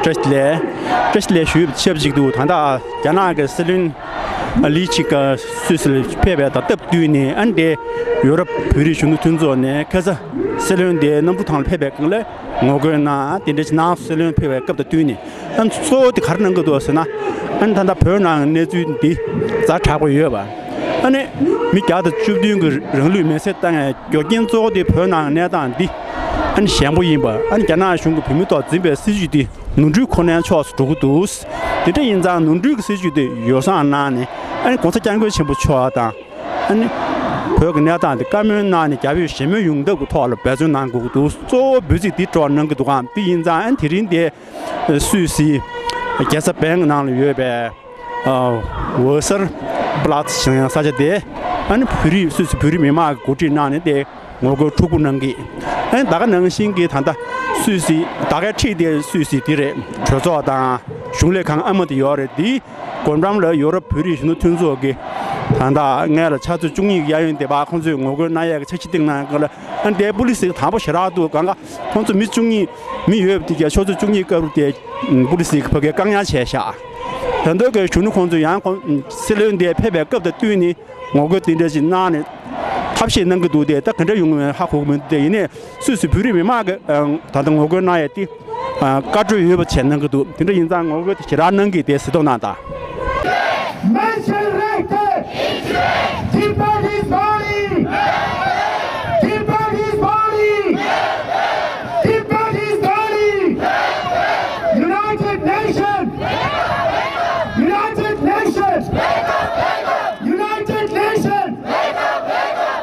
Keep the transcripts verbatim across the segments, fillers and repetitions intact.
བཀྲ་ཤིས་བདེ་ལེགས། བཀྲ་ཤིས་བདེ་ལེགས་ཞུ་ཡས་ཆེད་དུ་ད་ལྟ་རྒྱ་ནག་གི་སྲིད་བློན་ལི་ཆི་ཀ་སུད་སིར་ཕེབས་པའི་དང་སྟབས་བསྟུན་ནས། ཨ་ནི་དེ་ཡོ་རོབ་བོད་རིགས་གཞོན་ནུ་མཐུན་ཚོགས་ནས་ཁ་སང་སྲིད་བློན་དེ་གནམ་གྲུ་ཐང་ལ་ཕེབས་པའི་སྒང་ལ་ངོ་རྒོལ་གནང་། དེ་འདྲ་ཅིག་གནང་། སྲིད་བློན་ཕེབས་པའི་སྐབས་དང་བསྟུན་ནས། ཨ་ནི་གཙོ་བོ་དེ་ག་རེ་གནང་གི་འདུག་ཟེར་ན། ཨ་ནི་ད་ལྟ་བོད་ནང་གནས་ཚུལ་འདི་ཛ་དྲག་པོ་ཡོད་པ། ཨ་ནི་མི་བརྒྱ་དང་བཅུ་བདུན་གྱི་རང་ལུས་མེར་སྲེག་བཏང་ཡའི་རྒྱུ་རྐྱེན་གཙོ་བོ་དེ་བོད་ནང་གནས་སྟངས་འདི་ཨ་ནི་ཞན་པོ་ཡིན་པ། ཨ་ནི་རྒྱ་ནག་གཞུང་གིས་བོད་མི་ཐོག་འཛིན་པའི་སྲིད་བྱུས་འདི་ནོར་འཁྲུལ་ཁོ་ནའི་ཕྱོགས་སུ་འགྲོ་གི་འདུག། དེ་འདྲ་ཡིན་ཙང་ནོར་འཁྲུལ་གྱི་སྲིད་བྱུས་དེ་ཡོ་བསྲང་གནང་ནས། ཨ་ནི་༸གོང་ས་༸སྐྱབས་མགོན་ཆེན་པོ་མཆོག་དང་། ཨ་ནི་བོད་ཀྱི་གནས་སྟངས་དེ་བཀའ་མོལ་གནང་ནས་རྒྱ་བོད་ཞི་མོལ་ཡོང་ཐབས་ཀྱི་ཐོག་ལ་འབད་བརྩོན་གནང་དགོས་ཀྱི་འདུག། གཙོ་བོ་འབོད་ཚིག་འདི་སྒྲོག་གནང་གི་འདུག་གམ། དེ་ཡིན་ཙང་ཨ་ནི་དེ་རིང་དེ་སུད་སི་རྒྱལ་ས་བྷེང་ནང་ལ་ཡོད་པའི་ཝེ་སར་པ་ལ་ཙི་ཞིང་ས་ཆ་དེ། ཨ་ནི་བོད་རིགས་སུད་སི་བོད་རིགས་མི་མང་གིས་གོ་སྒྲིག་གནང་ནས་དེ་ངོ་རྒོལ་འཁྲུག་པོ་གནང་གི། ཨ་ནི་ད་ག་ནང་བཞིན་གྱི་ད་ལྟ་སུད་སི་ད་གའི་འཁྲིས་དེ་སུད་སི་དེ་རེད། གྲོས་ཚོགས་དང་གཞུང་ལས་ཁང་ཨ་མ་དེ་ཡོད་རེད། དེའི་སྒོ་འགྲམ་ལ་ཡོ་རོབ་བོད་རིགས་གཞོན་ནུ་མཐུན་ཚོགས་ཀྱི་ད་ལྟ་སྔོན་ལ་ཕྱག་ཚོད་བཅུ་གཉིས་ཀྱི་གཡས་གཡོན་དེ་བར་ཁོང་ཚོས་ངོ་རྒོལ་གནང་ཡས་ཀྱི་འཆར་གཞི་བཏིང་གནང་གི་ལ། ཨ་ནི་དེ་པུ་ལི་སི་དང་པོ་ཞེ་དྲག་འདུག། གང་ག་ཁོང་ཚོ་མི་བཅུ་གཉིས་མི་ཡོད་པ་དེ་གའི་ཕྱོགས་ཚོད་བཅུ་གཉིས་སྐབས་རུ་དེ་པུ་ལི་སི་གི་ཕ་གིས་བཀག་ཉར་བྱས་ཤག། ད་དུང་གི་གཞོན་ནུ་ཁོང་ཚོས་ཡང་ཁོང་སྲིད་བློན་དེ་ཕེབས་པའི་སྐབས་དང་བསྟུན་ནས་ངོ་རྒོལ་དེ་འདྲ་ཞིག་གནང་ནས་ཐབས་ཤེས་གནང་གི་འདུག་སྟེ། ད་ག་འདྲ་ཡོང་གི་ཡོད་ཧ་གོ་གི་མི་འདུག་སྟེ། ཡིན་ནའི་སུད་སི་བོད་རིགས་མི་མང་གིས་ཨང་ད་ལྟ་ངོ་རྒོལ་གནང་ཡས་དེ་ཨང་བཀའ་འཁྲོལ་ཡོད་པ་བྱས་གནང་གི་འདུག། དེ་འདྲ་ཡིན་ཙང་ངོ་རྒོལ་དེ་ཞེ་དྲག་གནང་གི་དེ་གཟིགས་རྟོག་གནང་དང་། Menschenrechte! Keep back his body! Keep back his body! Keep back his body! United Nations! United Nations! United Nations!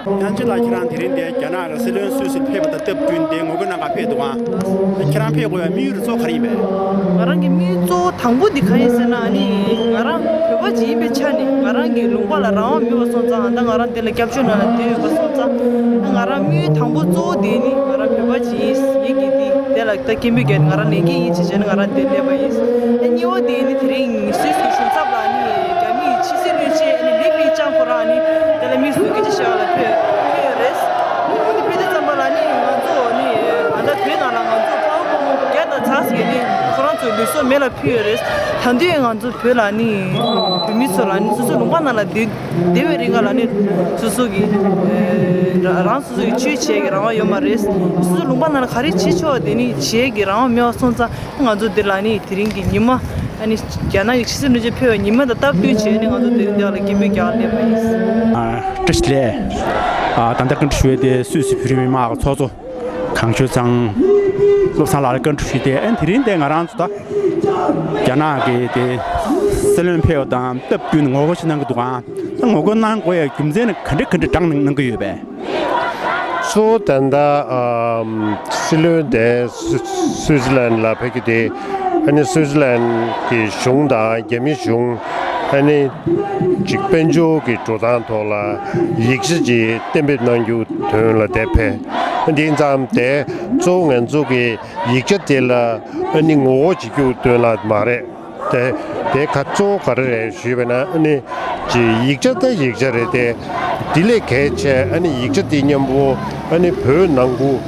དབྱངས་ཅན་ལགས། ཁྱེད་རང་དེ་རིང་འདིར་རྒྱ་ནག་གི་སྲིད་བློན་སུད་སིར་ཕེབས་པ་དང་སྟབས་བསྟུན་ཏེ་ངོ་རྒོལ་གནང་གར་ཕེབས་འདུག་ཨང་། ཁྱེད་རང་ཕེབས་དགོས་པའི་དམིགས་ཡུལ་གཙོ་བོ་ག་རེ་ཡིན་པས། ང་རང་གི་དམིགས་ཡུལ་གཙོ་བོ་དང་པོ་འདི་གང་ཡིན་ཟེར་ན། ཨ་ནི་ང་རང་བོད་པ་ཅིག་ཡིན་པའི་ཆ་ནས་ང་རང་གི་ལུང་པ་ལ་རང་དབང་མེད་པ་སོང་ཙང་། ད་ང་རང་འདི་ལ་སྐྱབས་བཅོལ་ནང་ལ་བསྡད་ཡོད་པ་སོང་ཙང་། ང་རང་དམིགས་ཡུལ་དང་པོ་གཙོ་བོ་དེ་ནི་ང་རང་བོད་པ་ཅིག་ཡིན་ཡིན་གྱི་འདི་དེ་ལ་ད་སྐད་འབོད་རྒྱག་ནས་ང་རང་ལས་འགན་ཡིན་བྱས་བྱས་ནས་ང་རང་འདིར་སླེབས་པ་ཡིན། ཨ་གཉིས་པ་དེ་ནི་དེ་རིང་སུད་སི་གཞུང་ཚབ་ལ་ནི་རྒྱ་མིས་ཕྱི་སྲིད་བློན་ཆེན་ཨ་ནི་ལི་ཁེ་ཆང་ཁོ་རང་ནི་དེ་ལ་དམིགས་སུ་སྐད་ཆ་བཤད་པ་ལ་ཕེབས་ཕེབས་ཡོད་རེད། ཨ་ནི་ཕེབས་དུས་ཙམ་པ་ལ་ནི་ང་ཚོ་ནི་ད་ལྟ་བོད་ནང་ལ་ང་ཚོ་དཔའ་བོ་དཔའ་མོ་བརྒྱ་དང་ཚ་ཟེར་ནི་ཁོ་རང་ཚོའི་ལུས་སྲོག་མེ་ལ་ཕུལ་ཡོད་རེད། ད་དུང་ང་ཚོ་བོད་ལ་ནི་བོད་མི་ཚོ་ལ་ནི་སོ་སོའི་ལུང་པ་ནང་ལ་བསྡད་བསྡད་པའི་རིང་ག་ལ་ནི་སོ་སོ་གི་ཨེ་རང་སོ་སོ་གི་ཆོས་བྱེད་ཀྱི་རང་དབང་ཡོད་མ་རེད། སོ་སོའི་ལུང་པ་ནང་ལ་ག་རེ་བྱེད་ཆོག་དེ་ནི་བྱེད་ཀྱི་རང་དབང་མེད་པ་སོང་ཙང་། ང་ཚོ་འདི་ལ་ནི་དེ་རིང་གི་ཉི་མ་ཨ་ནི་རྒྱ་ནག་གི་ཕྱི་སྲིད་བློན་ཆེན་ཕེབས་པའི་ཉི་མ་དང་སྟབས་བསྟུན་བྱས་ནས་ང་ཚོ་དེ་རིང་འདི་ལ་སྐད་འབོད་རྒྱག་སླེབས་པ་ཡིན། ཨ་བཀྲ་ཤིས་བདེ་ལེགས། ཨ་ད་ལྟ་བཀའ་འདྲི་ཞུ་ཡས་དེ་སུད་སི་བོད་རིགས་མི་མང་གི་ཚོགས་གཙོ་གངས་ཆུ་ཚང་བློ་བཟང་ལགས་ལ་བཀའ་འདྲི་ཞུས་ཏེ། ཨ་ནི་དེ་རིང་དེ་ང་རང་ཚོ་ད་རྒྱ་ནག་གི་དེ་སྲིད་བློན་ཕེབས་པ་དང་སྟབས་བསྟུན་ངོ་རྒོལ་ཞིག་གནང་གི་འདུག་ག། ཨ་ངོ་རྒོལ་གནང་དགོས་ཡའི་རྒྱུ་མཚན་ནི་ག་འདྲ་ག་འདྲ་དྲངས་གནང་གི་ཡོད་པས། གཙོ་བོ་ད་ལྟ་ཨམ་སྲིད་བློན་དེ་སུ་སུའི་ཙི་ལན་ལ་ཕེབས་རྒྱུ་དེ། ཨ་ནི་སུའི་ཙི་ལན་གྱི་གཞུང་དང་རྒྱ་མི་གཞུང་ཨ་ནི་ཅིག་དཔལ་འབྱོར་གྱི་འགྲོ་སྟངས་ཐོག་ལ་ཡིག་ཆ་ཅིག་གཏན་འབེབས་གནང་རྒྱུ་དོན་ལ་དེ་ཕེབས། འདི་ཙམ་དེ་གཙོ་བོ་ང་ཚོ་གི་ཡིག་ཆ་དེ་ལ་ཨ་ནི་ངོ་རྒོལ་བྱེད་རྒྱུ་དོན་ལ་མ་རེད། དེ་དེ་ག་གཙོ་བོ་ག་རེ་རེད་ཞུས་པ་ན། ཨ་ནི་ཅིག་ཡིག་ཆ་དེ་ཡིག་ཆ་རེད་དེ། དེ་ལས་གལ་ཆེ་ཨ་ནི་ཡིག་ཆ་དེ་མཉམ་པོ་ཨ་ནི་བོད་ནང་ཁུལ་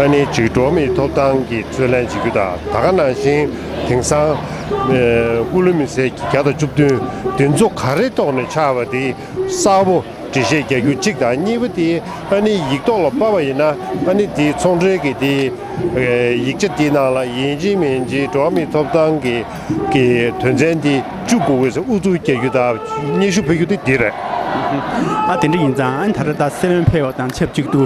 ཨ་ནི་ཅིག་འགྲོ་བ་མིའི་ཐོབ་ཐང་གི་རྩོད་ལེན་བྱེད་རྒྱུ་དང་། ད་ག་ནང་བཞིན་དེང་སང་ཨ་སྐུ་ལུས་མེར་སྲེག་བརྒྱ་དང་བཅུ་བདུན་དེ་ཚོ་ག་རེ་ཐོག་ནས་ཆགས་པ་དེ་གསལ་པོ་འགྲེལ་བཤད་རྒྱག་རྒྱུ་གཅིག་དང་། གཉིས་པ་དེ་ཨ་ནི་ཡིག་ཐོག་ལ་ཕབ་པ་ཡིན་ན་ཨ་ནི་དེའི་ཚོང་འབྲེལ་གྱི་དེ་ཡིག་ཆ་དེའི་ནང་ལ་ཡིན་གཅིག་མིན་གཅིག་འགྲོ་བ་མིའི་ཐོབ་ཐང་གི་གི་དོན་ཚན་དེ་བཅུག་དགོས་ཀྱི་ཟེར་ཨུ་ཚུགས་རྒྱག་རྒྱུ་དང་སྙན་ཞུ་ཕུལ་རྒྱུ་དེ་འདི་རེད། ཨ་དེ་འདྲ་ཡིན་ཙང་། ཨ་ནི་ད་ལྟ་ད་སྲིད་བློན་ཕེབས་པ་དང་ཆབས་ཅིག་ཏུ་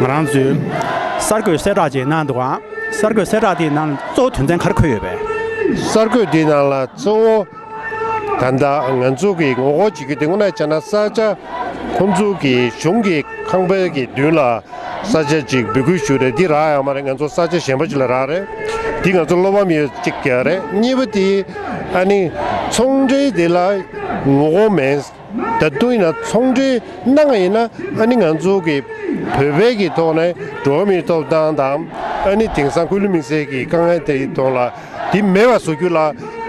ང་རང་ཚོས་གསར་འགོད་གསལ་བསྒྲགས་ཅིག་གནང་འདུག་ཨང་། གསར་འགོད་གསལ་བསྒྲགས་དེའི་ནང་གཙོ་བོ་དོན་ཚན་ག་རེ་འཁོད་ཡོད་པས། གསར་འགོད་དེའི་ནང་ལ་གཙོ་བོ་ད་ལྟ་ང་ཚོ་གི་ངོ་རྒོལ་བྱེད་རྒྱུ་དེ་དངོས་གནས་བྱས་ན་ས་ཆ་ཁོང་ཚོ་གི་གཞུང་གི་ཁང་པའི་གི་མདུན་ལ་ས་ཆ་ཅིག་འབོད་སྐུལ་ཞུ་རེད། འདི་རག་ཡོད་མ་རེད། ང་ཚོ་ས་ཆ་གཞན་པ་ཅིག་ལ་རག་རེད། འདི་ང་ཚོ་བློ་ཕམ་ཡོད་ཅིག་ཀྱང་རེད། གཉིས་པ་དེ་ཨ་ནི་ཚོང་འབྲེལ་དེ་ལ་ངོ་རྒོལ་མེད། ད་དུང་ཡིན་ན་ཚོང་འབྲེལ་གནང་ཡིན་ན་ཨ་ནི་ང་ཚོ་གི་བོད་པའི་གི་ཐོག་ནས་འགྲོ་བ་མིའི་ཐོབ་ཐང་དང་ཨ་ནི་དེང་སང་སྐུ་ལུས་མེར་སྲེག་གི་དཀའ་ངལ་དེའི་ཐོག་ལ་དེ་མེད་པ་བཟོ་རྒྱུ་ལ་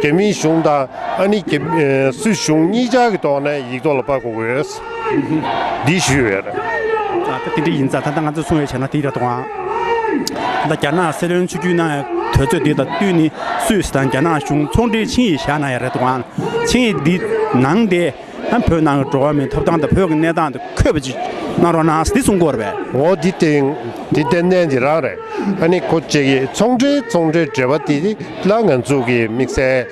རྒྱ་མིའི་གཞུང་དང་ཨ་ནི་རྒྱ་ཨེ་སུད་གཞུང་གཉིས་ཆར་གྱི་ཐོག་ནས་ཡིག་ཐོག་ལ་ཕབ་དགོས་ཀྱི་ཡོད། འདི་ཞུས་ཡོད་རེད། ཨ་ད་དེ་འདྲ་ཡིན་ཙང་ད་ལྟ་ང་ཚོས་གསུང་ཡས་བྱས་ན་དེ་རེད་དོ། ད་རྒྱ་ནག་སྲིད་བློན་ཆིབས་བསྒྱུར་གནང་ཡ་ དུས་ཚོད་འདི་དང་བསྟུན་ནས་སུད་སི་དང་རྒྱ་ནག་གཞུང་ཚོང་འབྲེལ་ཆིངས་ཡིག་བཞག་གནང་ཡ་རེད་འདུག་ཨང་། ཆིངས་ཡིག་འདི་ནང་དེ་ཨ་བོད་ནང་གི་འགྲོ་བ་མིའི་ཐོབ་ཐང་དང་བོད་ཀྱི་གནས་སྟངས་དེ་འཁོད་པ་ཅིག་གནང་རོགས་གནང་ཟེར་འདི་གསུང་གི་ཡོད་རེད་པས། འོ་འདི་སྟེང་འདི་ཏན་ཏན་འདི་རང་རེད། ཨ་ནི་ཁོ་ཅིག་གིས་ཚོང་འབྲེལ་ཚོང་འབྲེལ་འབྲེལ་བ་དེ་ལ་ང་ཚོ་གི་དམིགས་བསལ་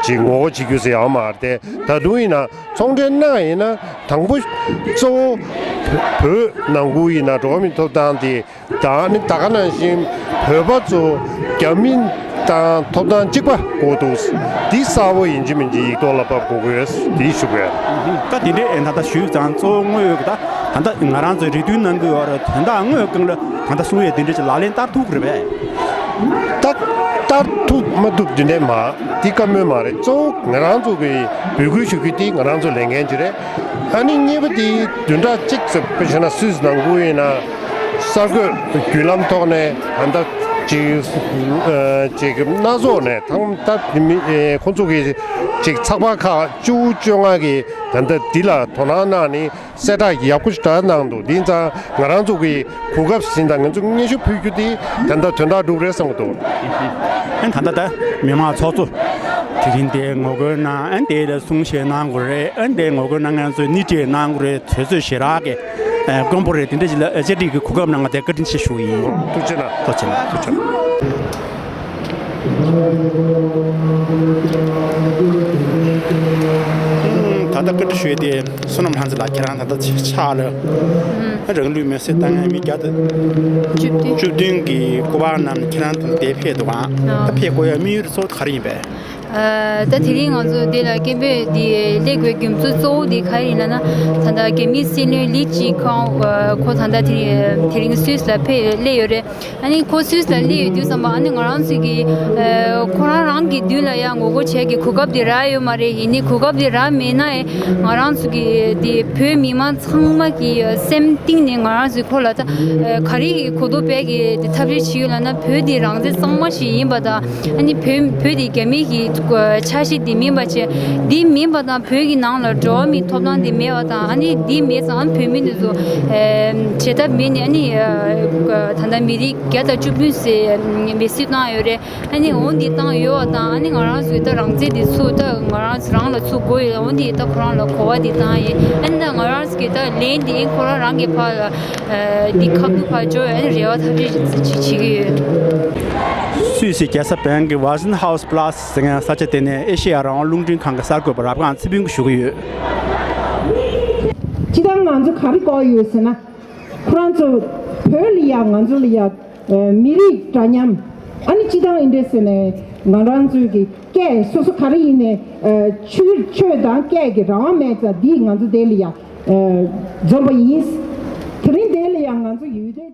ཅིག་ངོ་རྒོལ་བྱེད་རྒྱུ་ཟེར་ཡང་མ་རེད་དེ། ད་དུང་ཡིན་ན་ཚོང་འབྲེལ་གནང་ཡིན་ན་དང་པོ་གཙོ་བོ་བོད་ནང་ཁུལ་ཡིན་ན་འགྲོ་བ་མིའི་ཐོབ་ཐང་དེ་ད་ནི་ད་ག་ནང་བཞིན་བོད་པ་ཚོ་རྒྱ་མི་དང་ཐོབ་ཐང་གཅིག་པ་དགོས་འདུག་འདི་གསལ་པོ་ཡིན་གཅིག་མིན་གཅིག་ཡིག་ཐོག་ལ་ཕབ་དགོས་ཀྱི་ཡོད། འདི་ཞུ་དགོས། ད་དེ་འདྲའི་ད་ལྟ་ཞུས་ཙང་གཙོ་བོ་དངོས་ཡོད་ཀྱི་ད་ད་ལྟ་ང་རང་ཚོས་རེ་འདུན་གནང་གི་ཡོད་རེད། དོན་དག་དངོས་སྒང་ལ་ད་ལྟ་གསུང་ཡས་དེ་འདྲ་ཅིག་ལག་ལེན་བསྟར་ཐུབ་ཀྱི་རེད་པས། ད་བསྟར་ཐུབ་མ་ཐུབ་དེ་འདྲ་མ་འདི་བཀའ་མོལ་མ་རེད། གཙོ་བོ་ང་རང་ཚོ་གི་འབོད་སྐུལ་ཞུ་རྒྱུ་དེ་ང་རང་ཚོ་ལས་འགན་ཅིག་རེད། ཨ་ནི་གཉིས་པ་དེ་བདུན་ཕྲག་གཅིག་ཙམ་དཔེ་བྱས་ན་སུད་སི་ནང་ཁུལ་ཡིན་ན། གསར་འགོད་བརྒྱུད་ལམ་ཐོག་ནས་ད་ལྟ་ཅིག་ཅིག་སྣ་ཚོགས་ནས་ཐང་ད་མི་ཁོང་ཚོ་གི་ཅིག་ཚགས་པར་ཁག་བཅུ་བཅོ་ལྔ་གི་ད་ལྟ་འདི་ལ་དོ་སྣང་གནང་ནས་གསལ་བསྒྲགས་ཡག་པོ་ཞིག་ད་གནང་འདུག་འདི་ཙང་ང་རང་ཚོ་གི་གོ་སྐབས་ཟིན་དང་ང་ཚོ་སྙན་ཞུ་ཕུལ་རྒྱུ་དེ་ད་ལྟ་དོན་དག་འགྲུབ་རེད་བསམ་གྱི་འདུག་ཨན་ད་ལྟ་ད་མི་མང་ཚོགས་གཙོ་དེ་རིང་དེ་ངོ་རྒོལ་གནང་ཨན་དེ་ལ་གསུང་བཤད་གནང་དགོས་རེད། ཨན་དེ་ངོ་རྒོལ་གནང་མཁན་ཚོས་སྣེ་ཁྲིད་གནང་དགོས་རེད། དུས་ཚོད་ཞེ་དྲག་གི་དཀོན་པོ་རེད། དེ་འདྲ་ཞིག་ལ་བཅར་འདྲི་གི་གོ་སྐབས་གནང་བ་དེ་བཀའ་དྲིན་ཆེ་ཞུ་ཡིན། ཐུགས་རྗེ་གནང་། ཐུགས་རྗེ་གནང་། ཐུགས་རྗེ་གནང་། ད་ལྟ་བཀའ་འདྲི་ཞུས་ཏེ་བསོད་ནམས་ལྷ་མཛེས་ལགས་ཁྱེད་རང་ད་ལྟ་ཕྱག་ལ་རང་ལུས་མེར་སྲེག་བཏང་མཁན་མི་བརྒྱ་དང་བཅུ་བདུན་བཅུ་བདུན་གྱི་སྐུ་པར་རྣམས་ཁྱེད་རང་དང་དེ་ཕེབས་འདུག་ཨང་། ད་ཕེབས་དགོས་ཡ་དམིགས་ཡུལ་གཙོ་བོ་ག་རེ་ཡིན་པས། ད་དེ་རིང་ང་ཚོ་འདི་ལ་སྐད་འབོད་འདི་སླེབས་དགོས་རྒྱུ་མཚན་གཙོ་བོ་འདི་ག་རེ་ཡིན་ལབ་ན། ད་ལྟ་རྒྱ་མིའི་སྲིད་བློན་ལི་ཅི་ཁང་ཁོ་ད་ལྟ་དེ་དེ་རིང་སུད་སི་ལ་ཕེབས་སླེབས་ཡོད་རེད། ཨ་ནི་ཁོ་སུད་སི་ལ་སླེབས་ཡོད་དུས་ཙམ་པ་ཨ་ནི་ང་རང་ཚོ་གི་ཨ་ཁོ་རང་རང་གི་མདུན་ལ་ཡང་ངོ་རྒོལ་བྱེད་ཀྱི་གོ་སྐབས་དེ་རག་ཡོད་མ་རེད། ཡིན་ནའི་གོ་སྐབས་དེ་རག་མེད་ན་ཨེ་ང་རང་ཚོ་གི་དེ་བོད་མི་མང་ཚང་མ་གི་སེམས་གཏིང་ནས་ང་རང་ཚོས་ཁོ་ལ་ད་ཨ་ག་རེ་གི་གོ་རྟོགས་སྤེལ་གི་དེ་ཐབས་ཤེས་བྱེད་ཡོད་ལབ་ན། བོད་དེ་རང་བཙན་གཙང་མ་ཞིག་ཡིན་པ་དང་ཨ་ནི་བོད་བོད་དེ་རྒྱ་མི་གི་ཆ་ཤས་དེ་མིན་པ་བྱས་དེ་མིན་པ་དང་བོད་ཀྱི་ནང་ལ་འགྲོ་བ་མིའི་ཐོབ་ཐང་དེ་མེད་པ་དང་ཨ་ནི་དེ་མེད་ཙང་ཨ་ནི་བོད་མི་དེ་ཚོ་ཨ་བྱེད་ཐབས་མེད་ནས་ཨ་ནི་ཨ་ད་ལྟ་མི་རིགས་བརྒྱ་དང་བཅུ་བདུན་ཟེར་མེ་སྲེག་བཏང་ཡོད་རེད། ཨ་ནི་འོ་འདི་བཏང་ཡོད་པ་དང་ཨ་ནི་ང་རང་ཚོའི་ད་རང་བཙན་འདི་ཚུར་ད་ང་རང་ཚོ་རང་ལ་ཚུར་དགོས་ཡོད། འོ་འདི་ད་ཁོ་རང་ལ་གོ་བ་འདི་བཏང་ཡིན། ཨ་ནི་ད་ང་རང་ཚོ་གི་ད་ལན་འདི་ཁོ་རང་རང་གི་ཕར་ལ་འདི་ཁ་ཐུག་ཕར་འབྱོར་ཡོད། ཨ་ནི་རེ་བ་ཐབས་ཤེས་ཅིག་བྱེད་ཀྱི་ཡོད། སུད་སི་རྒྱལ་ས་བན་གྱི་Wazzenhaus Platz ཟེར་མཁན་ས་ཆ་དེ་ནས་ཨེ་ཤེ་ཡ་རང་དབང་རླུང་འཕྲིན་ཁང་གི་གསར་འགོད་པ་རབ་སྒང་ཚེ་ཕུན་གྱིས་ཞུ་གི་ཡོད། སྤྱིར་བཏང་ང་ཚོ་ག་རེ་དགོས་ཡོད་ཟེར་ན། ཁོ་རང་ཚོ་བོད་ལ་ཡ་ང་ཚོ་ལ་ཡ་ཨ་མི་རིགས་འདྲ་མཉམ། ཨ་ནི་སྤྱིར་བཏང་ཨེ་འདྲས་ཟེར་ནས་ང་རང་ཚོའི་གི་སྐད་སོ་སོ་ག་རེ་ཡིན་ནའི་ཨ་ཆོས་ཆོས་དང་སྐད་ཀྱི་རང་དབང་མེད་ཙང་འདི་ང་ཚོ་དེ་ལ་ཡ་ཨ་འཛོམས་པ་ཡིན། དེ་རིང་དེ་ལ་ཡ་ང་ཚོ་ཡུལ་དེ་